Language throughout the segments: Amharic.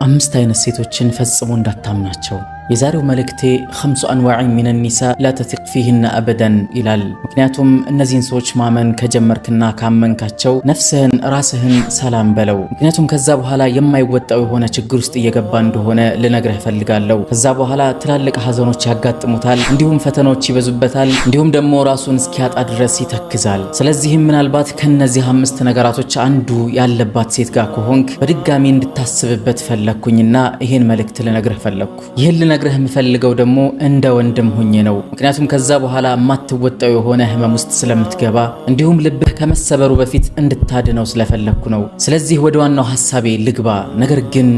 አምስት አይነት ሴቶችን ፈጽሞ እንዳታምናቸው። የዛሬው መልእክቴ خمس أنواع من النساء لا تثق فيهن أبدا ይላል። ምክንያቱም እነዚህን ሰዎች ማመን ከጀመርክና ካመንካቸው ነፍስህን ራስህን ሰላም በለው። ምክንያቱም ከዛ በኋላ የማይወጣው የሆነ ችግር ውስጥ እየገባ እንደሆነ ልነግርህ እፈልጋለሁ። ከዛ በኋላ ትላልቅ ሀዘኖች ያጋጥሙታል፣ እንዲሁም ፈተናዎች ይበዙበታል፣ እንዲሁም ደግሞ ራሱን እስኪያጣ ድረስ ይተክዛል። ስለዚህም ምናልባት ከነዚህ አምስት ነገራቶች አንዱ ያለባት ሴት ጋር ከሆንክ በድጋሚ እንድታስብበት ፈለግኩኝና ይሄን መልእክት ልነግርህ ፈለግኩ። ይህን ልነግርህ የምፈልገው ደግሞ እንደ ወንድም ሆኜ ነው። ምክንያቱም ከዛ በኋላ የማትወጣው የሆነ ህመም ውስጥ ስለምትገባ እንዲሁም ልብህ ከመሰበሩ በፊት እንድታድነው ስለፈለግኩ ነው። ስለዚህ ወደ ዋናው ሐሳቤ ልግባ። ነገር ግን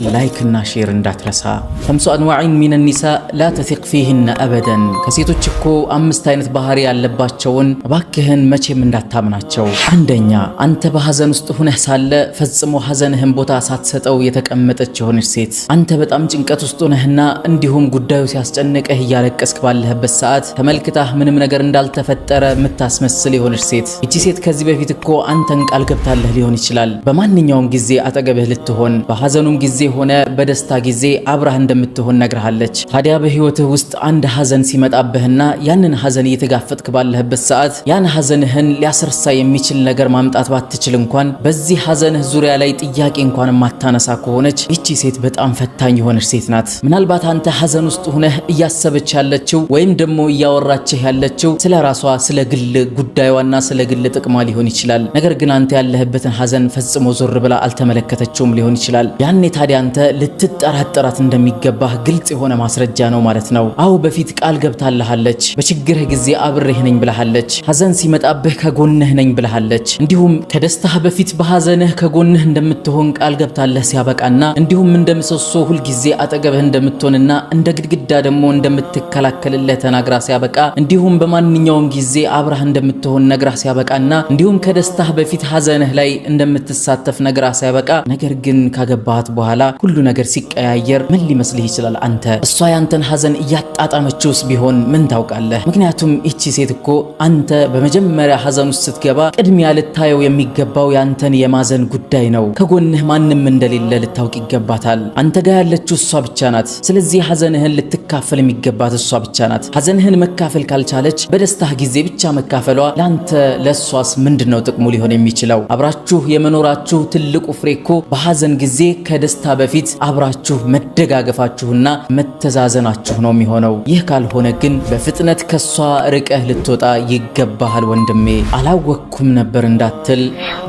like እና share እንዳትረሳ። خمس أنواع من النساء لا تثق فيهن أبدا። ከሴቶች እኮ አምስት አይነት ባህሪ ያለባቸውን እባክህን መቼም እንዳታምናቸው። አንደኛ፣ አንተ በሐዘን ውስጥ ሁነህ ሳለ ፈጽሞ ሐዘንህን ቦታ ሳትሰጠው የተቀመጠች የሆነች ሴት። አንተ በጣም ጭንቀት ውስጥ ሁነህና እንዲሁም ጉዳዩ ሲያስጨንቅህ እያለቀስክ ባለህበት ሰዓት ተመልክታህ ምንም ነገር እንዳልተፈጠረ የምታስመስል የሆነች ሴት። ይቺ ሴት ከዚህ በፊት እኮ አንተን ቃል ገብታለህ ሊሆን ይችላል። በማንኛውም ጊዜ አጠገብህ ልትሆን፣ በሐዘኑም ጊዜ ሆነ በደስታ ጊዜ አብራህ እንደምትሆን ነግርሃለች። ታዲያ በህይወትህ ውስጥ አንድ ሐዘን ሲመጣብህና ያንን ሐዘን እየተጋፈጥክ ባለህበት ሰዓት ያን ሐዘንህን ሊያስረሳ የሚችል ነገር ማምጣት ባትችል እንኳን በዚህ ሐዘንህ ዙሪያ ላይ ጥያቄ እንኳን የማታነሳ ከሆነች ይቺ ሴት በጣም ፈታኝ የሆነች ሴት ናት። ምናልባት አንተ ሐዘን ውስጥ ሆነህ እያሰበች ያለችው ወይም ደግሞ እያወራችህ ያለችው ስለ ራሷ ስለ ግል ጉዳዩዋና ስለ ግል ጥቅሟ ሊሆን ይችላል። ነገር ግን አንተ ያለህበትን ሐዘን ፈጽሞ ዞር ብላ አልተመለከተችውም ሊሆን ይችላል። ያኔ ታዲያ አንተ ልትጠራጠራት እንደሚገባህ ግልጽ የሆነ ማስረጃ ነው ማለት ነው። አዎ በፊት ቃል ገብታልሃለች። በችግርህ ጊዜ አብሬህ ነኝ ብለሃለች። ሐዘን ሲመጣብህ ከጎንህ ነኝ ብለሃለች። እንዲሁም ከደስታህ በፊት በሐዘንህ ከጎንህ እንደምትሆን ቃል ገብታለህ ሲያበቃና እንዲሁም እንደምሰሶ ሁልጊዜ አጠገብህ እንደምትሆንና እንደ ግድግዳ ደግሞ እንደምትከላከልልህ ተናግራ ሲያበቃ እንዲሁም በማንኛውም ጊዜ አብራህ እንደምትሆን ነግራህ ሲያበቃና እንዲሁም ከደስታህ በፊት ሐዘንህ ላይ እንደምትሳተፍ ነግራህ ሲያበቃ፣ ነገር ግን ካገባሃት በኋላ ሁሉ ነገር ሲቀያየር ምን ሊመስልህ ይችላል? አንተ እሷ ያንተን ሐዘን እያጣጣመችውስ ቢሆን ምን ታውቃለህ? ምክንያቱም ይቺ ሴት እኮ አንተ በመጀመሪያ ሐዘን ውስጥ ስትገባ ቅድሚያ ልታየው የሚገባው ያንተን የማዘን ጉዳይ ነው። ከጎንህ ማንም እንደሌለ ልታውቅ ይገባታል። አንተ ጋር ያለችው እሷ ብቻ ናት። ስለዚህ ሐዘንህን ልትካፈል የሚገባት እሷ ብቻ ናት። ሐዘንህን መካፈል ካልቻለች በደስታህ ጊዜ ብቻ መካፈሏ ለአንተ ለእሷስ ምንድነው ጥቅሙ ሊሆን የሚችለው? አብራችሁ የመኖራችሁ ትልቁ ፍሬ እኮ በሐዘን ጊዜ ከደስታ በፊት አብራችሁ መደጋገፋችሁና መተዛዘናችሁ ነው የሚሆነው። ይህ ካልሆነ ግን በፍጥነት ከሷ ርቀህ ልትወጣ ይገባሃል ወንድሜ። አላወቅኩም ነበር እንዳትል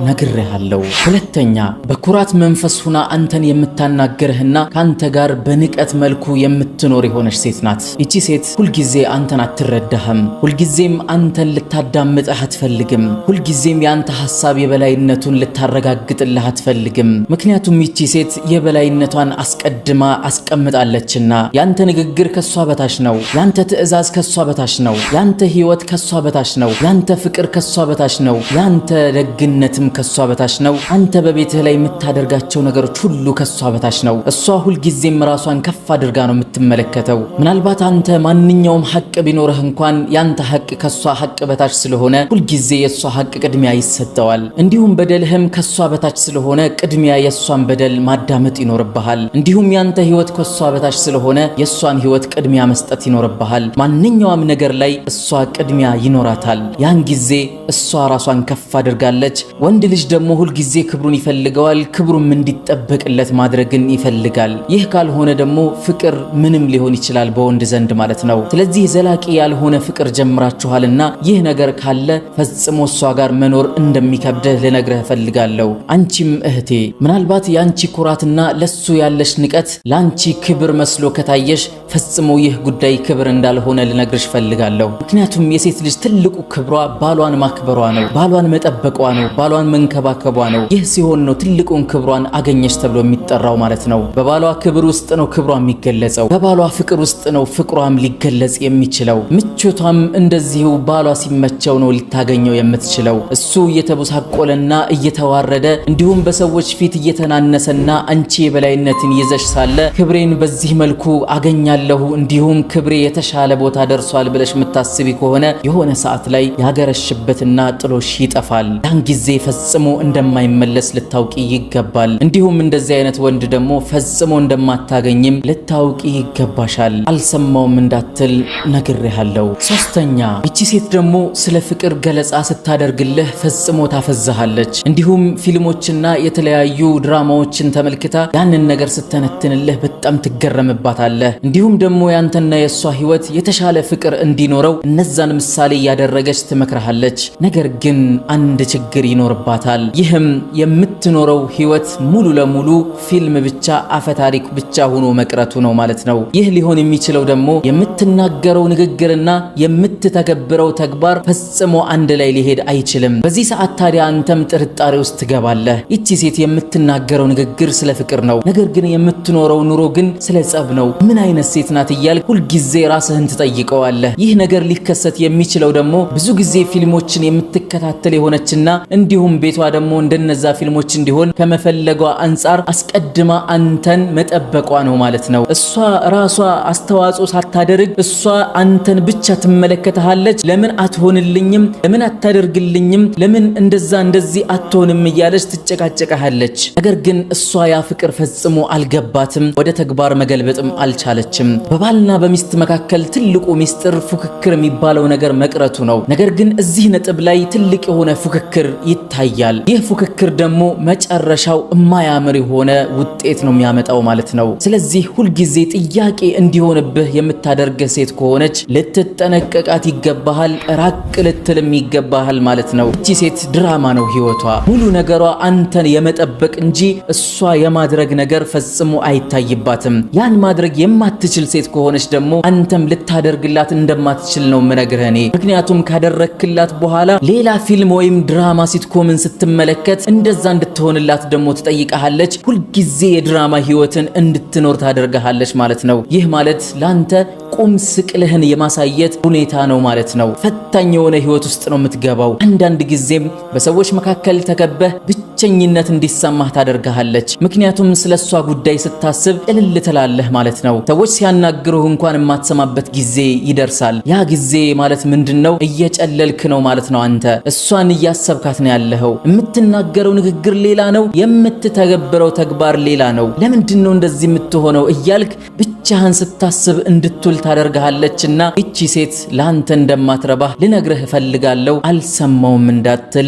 ነግሬሃለሁ። ሁለተኛ፣ በኩራት መንፈስ ሁና አንተን የምታናግርህና ከአንተ ጋር በንቀት መልኩ የምትኖር የሆነች ሴት ናት። ይቺ ሴት ሁልጊዜ አንተን አትረዳህም። ሁልጊዜም አንተን ልታዳምጥህ አትፈልግም። ሁልጊዜም የአንተ ሐሳብ የበላይነቱን ልታረጋግጥልህ አትፈልግም። ምክንያቱም ይቺ ሴት የበላይነቷን አስቀድማ አስቀምጣለችና ያንተ ንግግር ከሷ በታች ነው። ያንተ ትዕዛዝ ከሷ በታች ነው። ያንተ ህይወት ከሷ በታች ነው። ያንተ ፍቅር ከሷ በታች ነው። ያንተ ደግነትም ከሷ በታች ነው። አንተ በቤትህ ላይ የምታደርጋቸው ነገሮች ሁሉ ከሷ በታች ነው። እሷ ሁልጊዜም ራሷን ከፍ አድርጋ ነው የምትመለከተው። ምናልባት አንተ ማንኛውም ሐቅ ቢኖርህ እንኳን ያንተ ሐቅ ከሷ ሐቅ በታች ስለሆነ ሁልጊዜ የሷ ሐቅ ቅድሚያ ይሰጠዋል። እንዲሁም በደልህም ከሷ በታች ስለሆነ ቅድሚያ የሷን በደል ማዳመጥ ይኖርብሃል። እንዲሁም ያንተ ህይወት ከሷ በታች ስለሆነ የሷን ህይወት ቅድሚያ መስጠት ይኖርብሃል። ማንኛውም ነገር ላይ እሷ ቅድሚያ ይኖራታል። ያን ጊዜ እሷ ራሷን ከፍ አድርጋለች። ወንድ ልጅ ደግሞ ሁልጊዜ ክብሩን ይፈልገዋል። ክብሩም እንዲጠበቅለት ማድረግን ይፈልጋል። ይህ ካልሆነ ደግሞ ፍቅር ምንም ሊሆን ይችላል በወንድ ዘንድ ማለት ነው። ስለዚህ ዘላቂ ያልሆነ ፍቅር ጀምራችኋልና ይህ ነገር ካለ ፈጽሞ እሷ ጋር መኖር እንደሚከብድህ ልነግርህ እፈልጋለሁ። አንቺም እህቴ ምናልባት የአንቺ ኩራትና ለሱ ያለሽ ንቀት ለአንቺ ክብር መስሎ ከታየሽ ፈጽሞ ይህ ጉዳይ ክብር እንዳልሆነ ልነግርሽ እፈልጋለሁ። ምክንያቱም የሴት ልጅ ትልቁ ክብሯ ባሏን ማክበሯ ነው፣ ባሏን መጠበቋ ነው፣ ባሏን መንከባከቧ ነው። ይህ ሲሆን ነው ትልቁን ክብሯን አገኘች ተብሎ የሚጠራው ማለት ነው። በባሏ ክብር ውስጥ ነው ክብሯ የሚገለጸው። የሚገለጸው። በባሏ ፍቅር ውስጥ ነው ፍቅሯም ሊገለጽ የሚችለው። ምቾቷም እንደዚሁ ባሏ ሲመቸው ነው ልታገኘው የምትችለው። እሱ እየተቦሳቆለና እየተዋረደ እንዲሁም በሰዎች ፊት እየተናነሰና አንቺ የበላይነትን ይዘሽ ሳለ ክብሬን በዚህ መልኩ አገኛለሁ እንዲሁም ክብሬ የተሻለ ቦታ ደርሷል ብለሽ የምታስቢ ከሆነ የሆነ ሰዓት ላይ ያገረሽበትና ጥሎሽ ይጠፋል። ያን ጊዜ ፈጽሞ እንደማይመለስ ልታውቂ ይገባል። እንዲሁም እንደዚህ አይነት ወንድ ደግሞ ፈጽሞ እንደማታገኝም ልታውቂ ይገባሻል። አልሰማውም እንዳትል ነግሬሃለሁ። ሶስተኛ፣ ይቺ ሴት ደግሞ ስለ ፍቅር ገለጻ ስታደርግልህ ፈጽሞ ታፈዛሃለች። እንዲሁም ፊልሞችና የተለያዩ ድራማዎችን ተመልክታ ያንን ነገር ስተነትንልህ በጣም ትገረምባታለህ። እንዲሁም ደግሞ ያንተና የሷ ህይወት የተሻለ ፍቅር እንዲኖረው እነዛን ምሳሌ እያደረገች ትመክርሃለች። ነገር ግን አንድ ችግር ይኖርባታል። ይህም የምትኖረው ህይወት ሙሉ ለሙሉ ፊልም ብቻ፣ አፈታሪክ ብቻ ሆኖ መቅረቱ ነው ማለት ነው። ይህ ሊሆን የሚችለው ደግሞ የምትናገረው ንግግርና የምትተገብረው ተግባር ፈጽሞ አንድ ላይ ሊሄድ አይችልም። በዚህ ሰዓት ታዲያ አንተም ጥርጣሬ ውስጥ ትገባለህ። ይቺ ሴት የምትናገረው ንግግር ስለ ፍቅር ነው፣ ነገር ግን የምትኖረው ኑሮ ግን ስለ ጸብ ነው። ምን አይነት ሴት ናት እያልክ ሁልጊዜ ራስህን ትጠይቀዋለህ። ይህ ነገር ሊከሰት የሚችለው ደግሞ ብዙ ጊዜ ፊልሞችን የምትከታተል የሆነችና እንዲሁም ቤቷ ደግሞ እንደነዛ ፊልሞች እንዲሆን ከመፈለጓ አንጻር አስቀድማ አንተን መጠበቋ ነው ማለት ነው። እሷ ራሷ አስተዋጽኦ ሳታደርግ እሷ አንተን ብቻ ትመለከትሃለች። ለምን አትሆንልኝም? ለምን አታደርግልኝም? ለምን እንደዛ እንደዚህ አትሆንም? እያለች ትጨቃጨቀሃለች። ነገር ግን እሷ ያ ፍቅር ፈጽሞ አልገባትም፣ ወደ ተግባር መገልበጥም አልቻለችም። በባልና በሚስት መካከል ትልቁ ሚስጥር ፉክክር የሚባለው ነገር መቅረቱ ነው። ነገር ግን እዚህ ነጥብ ላይ ትልቅ የሆነ ፉክክር ይታያል። ይህ ፉክክር ደግሞ መጨረሻው የማያምር የሆነ ውጤት ነው የሚያመጣው ማለት ነው። ስለዚህ ሁልጊዜ ጥያቄ እንዲሆንብህ የምታደርግህ ሴት ከሆነች ልትጠነቀቃት ይገባሃል፣ ራቅ ልትልም ይገባሃል ማለት ነው። እቺ ሴት ድራማ ነው ህይወቷ፣ ሙሉ ነገሯ አንተን የመጠበቅ እንጂ እሷ የማድረግ ነገር ፈጽሞ አይታይባትም። ያን ማድረግ የማትችል ሴት ከሆነች ደግሞ አንተም ልታደርግላት እንደማትችል ነው የምነግርህ እኔ። ምክንያቱም ካደረግክላት በኋላ ሌላ ፊልም ወይም ድራማ sitcom ን ስትመለከት እንደዛ እንድትሆንላት ደግሞ ትጠይቀሃለች። ሁልጊዜ የድራማ ህይወትን እንድትኖር ታደርግሃለች ማለት ነው። ይህ ማለት ላንተ ቁም ስቅልህን የማሳየት ሁኔታ ነው ማለት ነው። ፈታኝ የሆነ ህይወት ውስጥ ነው የምትገባው። አንዳንድ ጊዜም በሰዎች መካከል ተከበህ ብቸኝነት እንዲሰማህ ታደርግሃለች። ምክንያቱም ስለሷ ጉዳይ ስታስብ እልል ትላለህ ማለት ነው። ሰዎች ሲያናግሩህ እንኳን የማትሰማበት ጊዜ ይደርሳል። ያ ጊዜ ማለት ምንድን ነው? እየጨለልክ ነው ማለት ነው። አንተ እሷን እያሰብካት ነው ያለኸው። የምትናገረው ንግግር ሌላ ነው፣ የምትተገብረው ተግባር ሌላ ነው። ለምንድን ነው እንደዚህ የምትሆነው እያልክ ብቻህን ስታስብ እንድትውል ታደርግሃለችና ይቺ ሴት ለአንተ እንደማትረባህ ልነግርህ እፈልጋለሁ። አልሰማውም እንዳትል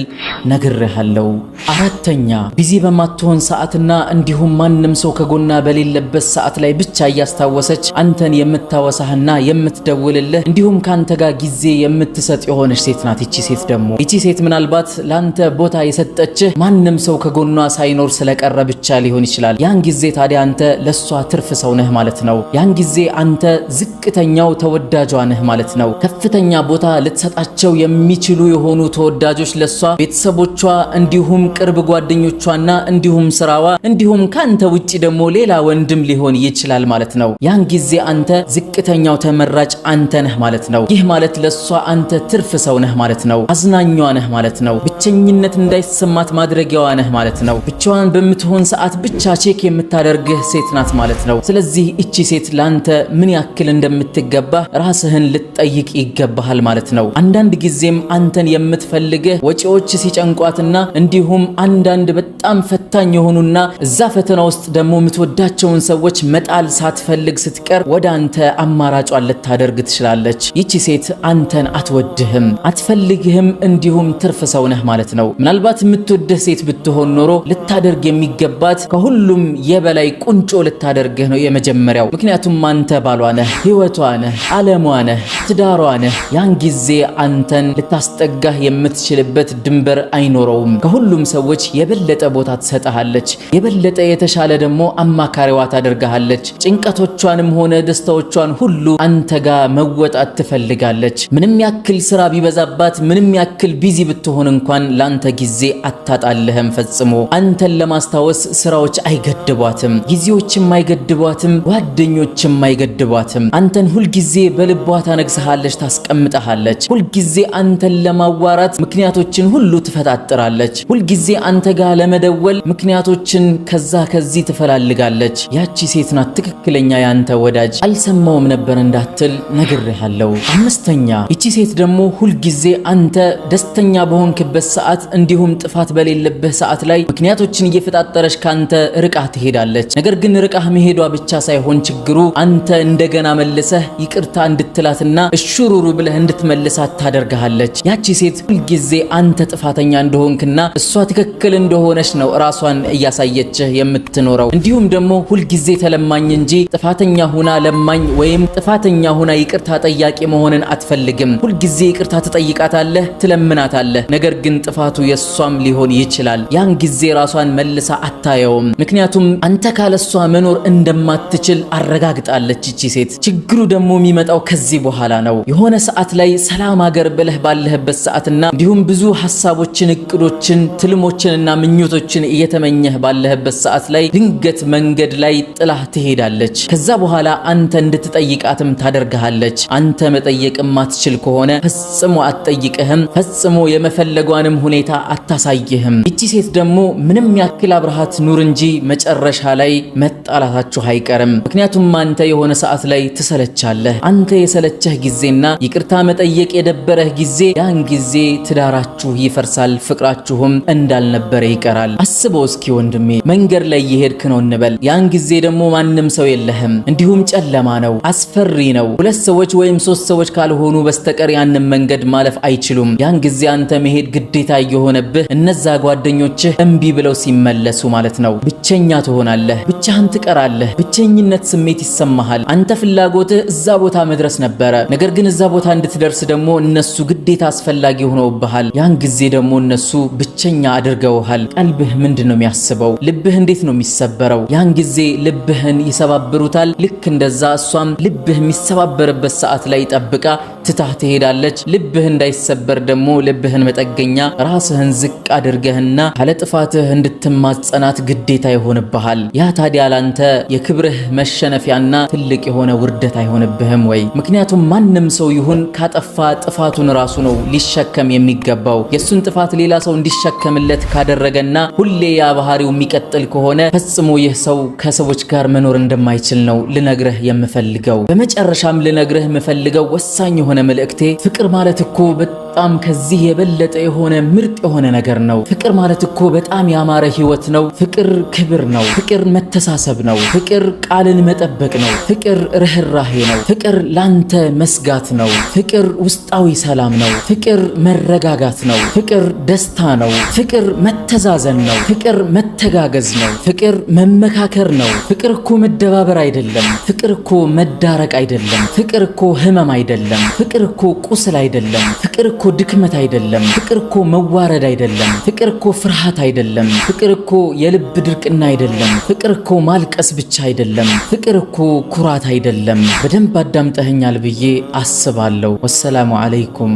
ነግሬሃለሁ። አራተኛ፣ busy በማትሆን ሰዓትና እንዲሁም ማንም ሰው ከጎኗ በሌለበት ሰዓት ላይ ብቻ እያስታወሰች አንተን የምታወሳህና የምትደውልልህ እንዲሁም ካንተ ጋር ጊዜ የምትሰጥ የሆነች ሴት ናት። ይቺ ሴት ደግሞ ይቺ ሴት ምናልባት ለአንተ ቦታ የሰጠችህ ማንም ሰው ከጎኗ ሳይኖር ስለቀረ ብቻ ሊሆን ይችላል። ያን ጊዜ ታዲያ አንተ ለሷ ትርፍ ሰው ነህ ማለት ነው። ያን ጊዜ አንተ ዝቅተኛው ተወዳጇ ነህ ማለት ነው። ከፍተኛ ቦታ ልትሰጣቸው የሚችሉ የሆኑ ተወዳጆች ለሷ ቤተሰቦቿ፣ እንዲሁም ቅርብ ጓደኞቿና እንዲሁም ስራዋ እንዲሁም ካንተ ውጪ ደግሞ ሌላ ወንድም ሊሆን ይችላል ማለት ነው። ያን ጊዜ አንተ ዝቅተኛው ተመራጭ አንተ ነህ ማለት ነው። ይህ ማለት ለሷ አንተ ትርፍ ሰው ነህ ማለት ነው። አዝናኟ ነህ ማለት ነው። ብቸኝነት እንዳይሰማት ማድረጊያዋ ነህ ማለት ነው። ብቻዋን በምትሆን ሰዓት ብቻ check የምታደርግህ ሴት ናት ማለት ነው። ስለዚህ እቺ ሴት ላንተ ምን ያክል እንደምትገባ ራስህን ልትጠይቅ ይገባሃል ማለት ነው። አንዳንድ ጊዜም አንተን የምትፈልግህ ወጪዎች ሲጨንቋትና እንዲሁም አንዳንድ በጣም ፈታኝ የሆኑና እዛ ፈተና ውስጥ ደግሞ የምትወዳቸውን ሰዎች መጣል ሳትፈልግ ስትቀር ወደ አንተ አማራጯን ልታደርግ ትችላለች። ይቺ ሴት አንተን አትወድህም፣ አትፈልግህም፣ እንዲሁም ትርፍ ሰው ነህ ማለት ነው። ምናልባት የምትወድህ ሴት ብትሆን ኖሮ ልታደርግ የሚገባት ከሁሉም የበላይ ቁንጮ ልታደርግህ ነው የመጀመሪያው። ምክንያቱም አንተ ባሏ ነህ፣ ህይወቷ ነህ፣ ዓለሟ ነህ፣ ትዳሯ ነህ። ያን ጊዜ አንተን ልታስጠጋህ የምትችልበት ድንበር አይኖረውም። ከሁሉም ሰዎች የበለጠ ቦታ ትሰጥሃለች። የበለጠ የተሻለ ደግሞ አማካሪዋ ታደርግሃለች። ጭንቀቶቿንም ሆነ ደስታዎቿን ሁሉ አንተ ጋር መወጣት ትፈልጋለች። ምንም ያክል ስራ ቢበዛባት፣ ምንም ያክል busy ብትሆን እንኳን ላንተ ጊዜ አታጣልህም ፈጽሞ። አንተን ለማስታወስ ስራዎች አይገድቧትም፣ ጊዜዎችም አይገድቧትም፣ ጓደኞች ጓደኞችም አይገድቧትም። አንተን ሁልጊዜ በልቧ ታነግስሃለች፣ ታስቀምጠሃለች። ሁልጊዜ አንተን ለማዋራት ምክንያቶችን ሁሉ ትፈጣጥራለች። ሁልጊዜ አንተ ጋር ለመደወል ምክንያቶችን ከዛ ከዚህ ትፈላልጋለች። ያቺ ሴት ናት ትክክለኛ ያንተ ወዳጅ። አልሰማውም ነበር እንዳትል ነግሬሃለሁ። አምስተኛ፣ ይቺ ሴት ደግሞ ሁልጊዜ አንተ ደስተኛ በሆንክበት ሰዓት እንዲሁም ጥፋት በሌለብህ ሰዓት ላይ ምክንያቶችን እየፈጣጠረች ካንተ ርቃህ ትሄዳለች። ነገር ግን ርቃህ መሄዷ ብቻ ሳይሆን ችግሩ አንተ እንደገና መልሰህ ይቅርታ እንድትላትና እሹሩሩ ብለህ እንድትመልሳት ታደርግሃለች። ያቺ ሴት ሁልጊዜ አንተ ጥፋተኛ እንደሆንክና እሷ ትክክል እንደሆነች ነው ራሷን እያሳየችህ የምትኖረው። እንዲሁም ደግሞ ሁልጊዜ ተለማኝ እንጂ ጥፋተኛ ሁና ለማኝ ወይም ጥፋተኛ ሁና ይቅርታ ጠያቂ መሆንን አትፈልግም። ሁልጊዜ ይቅርታ ትጠይቃታለህ፣ ትለምናታለህ። ነገር ግን ጥፋቱ የሷም ሊሆን ይችላል። ያን ጊዜ ራሷን መልሳ አታየውም። ምክንያቱም አንተ ካለሷ መኖር እንደማትችል አረጋግጣለች ይቺ ሴት። ችግሩ ደግሞ የሚመጣው ከዚህ በኋላ ነው። የሆነ ሰዓት ላይ ሰላም አገር ብለህ ባለህበት ሰዓትና እንዲሁም ብዙ ሐሳቦችን፣ እቅዶችን፣ ትልሞችንና ምኞቶችን እየተመኘህ ባለህበት ሰዓት ላይ ድንገት መንገድ ላይ ጥላህ ትሄዳለች። ከዛ በኋላ አንተ እንድትጠይቃትም ታደርግሃለች። አንተ መጠየቅ ማትችል ከሆነ ፈጽሞ አትጠይቅህም። ፈጽሞ የመፈለጓንም ሁኔታ አታሳይህም። ይቺ ሴት ደግሞ ምንም ያክል አብረሃት ኑር እንጂ መጨረሻ ላይ መጣላታችሁ አይቀርም። ምክንያቱም አንተ የሆነ ሰዓት ላይ ትሰለቻለህ። አንተ የሰለቸህ ጊዜና ይቅርታ መጠየቅ የደበረህ ጊዜ ያን ጊዜ ትዳራችሁ ይፈርሳል፣ ፍቅራችሁም እንዳልነበረ ይቀራል። አስበው እስኪ ወንድሜ፣ መንገድ ላይ እየሄድክ ነው እንበል። ያን ጊዜ ደግሞ ማንም ሰው የለህም፣ እንዲሁም ጨለማ ነው፣ አስፈሪ ነው። ሁለት ሰዎች ወይም ሶስት ሰዎች ካልሆኑ በስተቀር ያንን መንገድ ማለፍ አይችሉም። ያን ጊዜ አንተ መሄድ ግዴታ እየሆነብህ እነዛ ጓደኞችህ እምቢ ብለው ሲመለሱ ማለት ነው። ብቸኛ ትሆናለህ፣ ብቻህን ትቀራለህ። ብቸኝነት ስሜት ይሰማሃል። አንተ ፍላጎትህ እዛ ቦታ መድረስ ነበረ። ነገር ግን እዛ ቦታ እንድትደርስ ደግሞ እነሱ ግዴታ አስፈላጊ ሆነውብሃል። ያን ጊዜ ደግሞ እነሱ ብቸኛ አድርገውሃል። ቀልብህ ምንድን ነው የሚያስበው? ልብህ እንዴት ነው የሚሰበረው? ያን ጊዜ ልብህን ይሰባብሩታል። ልክ እንደዛ እሷም ልብህ የሚሰባበርበት ሰዓት ላይ ጠብቃ ትታህ ትሄዳለች። ልብህ እንዳይሰበር ደግሞ ልብህን መጠገኛ ራስህን ዝቅ አድርገህና ካለ ጥፋትህ እንድትማጸናት ግዴታ ይሆንብሃል። ያ ታዲያ ላንተ የክብርህ መሸነፊያና ትልቅ የሆነ ውርደት አይሆንብህም ወይ? ምክንያቱም ማንም ሰው ይሁን ካጠፋ ጥፋቱን ራሱ ነው ሊሸከም የሚገባው። የሱን ጥፋት ሌላ ሰው እንዲሸከምለት ካደረገና ሁሌ ያ ባህሪው የሚቀጥል ከሆነ ፈጽሞ ይህ ሰው ከሰዎች ጋር መኖር እንደማይችል ነው ልነግርህ የምፈልገው። በመጨረሻም ልነግርህ የምፈልገው ወሳኝ የሆነ መልእክቴ ፍቅር ማለት እኮ በጣም ከዚህ የበለጠ የሆነ ምርጥ የሆነ ነገር ነው። ፍቅር ማለት እኮ በጣም ያማረ ህይወት ነው። ፍቅር ክብር ነው። ፍቅር መተሳሰብ ነው። ፍቅር ቃልን መጠበቅ ነው። ፍቅር ርህራሄ ነው። ፍቅር ላንተ መስጋት ነው። ፍቅር ውስጣዊ ሰላም ነው። ፍቅር መረጋጋት ነው። ፍቅር ደስታ ነው። ፍቅር መተዛዘን ነው። ፍቅር መተጋገዝ ነው። ፍቅር መመካከር ነው። ፍቅር እኮ መደባበር አይደለም። ፍቅር እኮ መዳረቅ አይደለም። ፍቅር እኮ ህመም አይደለም። ፍቅር እኮ ቁስል አይደለም። ፍቅር እኮ ድክመት አይደለም። ፍቅር እኮ መዋረድ አይደለም። ፍቅር እኮ ፍርሃት አይደለም። ፍቅር እኮ የልብ ድርቅና አይደለም። ፍቅር እኮ ማልቀስ ብቻ አይደለም። ፍቅር እኮ ኩራት አይደለም። በደንብ አዳምጠኸኛል ብዬ አስባለሁ። ወሰላሙ አለይኩም።